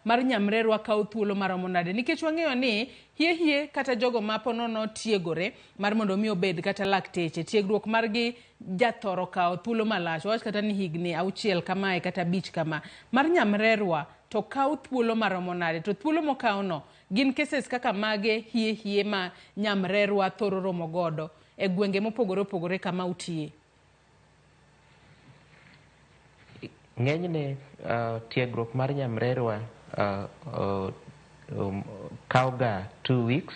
Mar nyamrerwa kawo thuolo maromo nade? Nikech wang'eyo ni hie hie kata jogo ma ponono tiegore mar mondo mi obed kata lakteche, tiegruok margi jathoro kawo thuolo malach, wawach kata ni higni 6 kamae kata 5 kama. Mar nyamrerwa to kawo thuolo maromo nade? To thuolo mokawono gin cases kaka mage hie hie ma nyamrerwa thoro romo godo e gwenge mopogore opogore kama utiye? Ng'enyne tiegruok mar nyamrerwa kawo ga 2 weeks,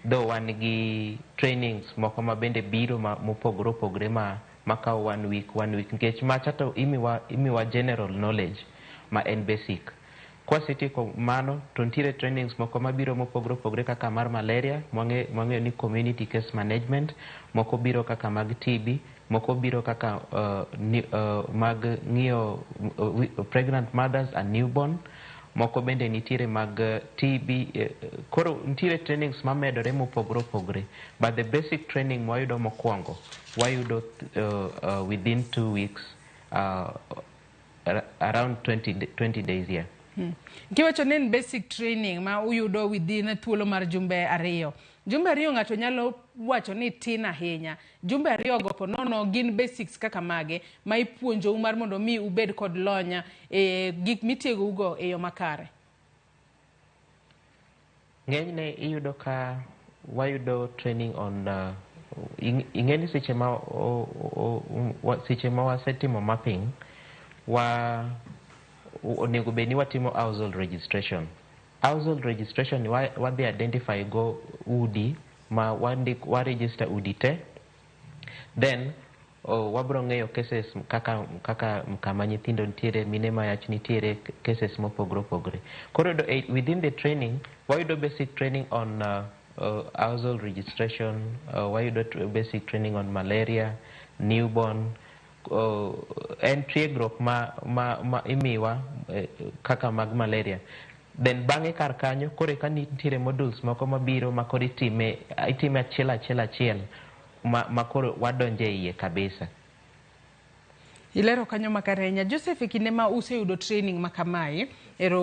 though wan gi trainings moko ma bende biro ma mopogore opogore ma makawo one week, one week, nikech macha to imiwa general knowledge ma en basic. Kwasetieko mano to nitiere trainings moko mabiro mopogore opogore kaka mar malaria mwang'eyo ni community case management, moko biro kaka mag TB, moko biro kaka mag ng'iyo pregnant mothers and newborn, moko bende nitiere mag TB. Koro nitiere trainings mamedore mopogore opogore, but the basic training mwayudo mokwongo wayudo within 2 weeks, around 20 days, yeah. Kiwacho ni en basic training ma uyudo within thuolo mar jumbe 2. Jumbe 2 ng'ato nyalo wacho ni tin ahinya. Jumbe 2 go ponono gin basics kaka mage ma ipuonjou mar mondo mi ubed kod lony e gik mitiegou go e yo makare? Ng'enyne iyudo ka wayudo training on ing'e ni seche ma wasetimo mapping, wa onego bed ni watimo household registration. Household registration ni wadhi identify go udi ma wandik, wa register udi te, then wabro ng'eyo cases kaka kama nyithindo nitiere, mine mayach nitiere, cases mopogore opogore. Koro within the training wayudo basic training on household registration, wayudo basic training on malaria, newborn. En tiegruok ma imiwa kaka mag malaria. Then bang'e kar kanyo koro eka nitiere modules moko mabiro ma koro itime achiel achiel achiel ma koro wadonjo e iye kabisa. Ilero kanyo makare ahinya. Joseph, e kinde ma useyudo training ma kamae, ero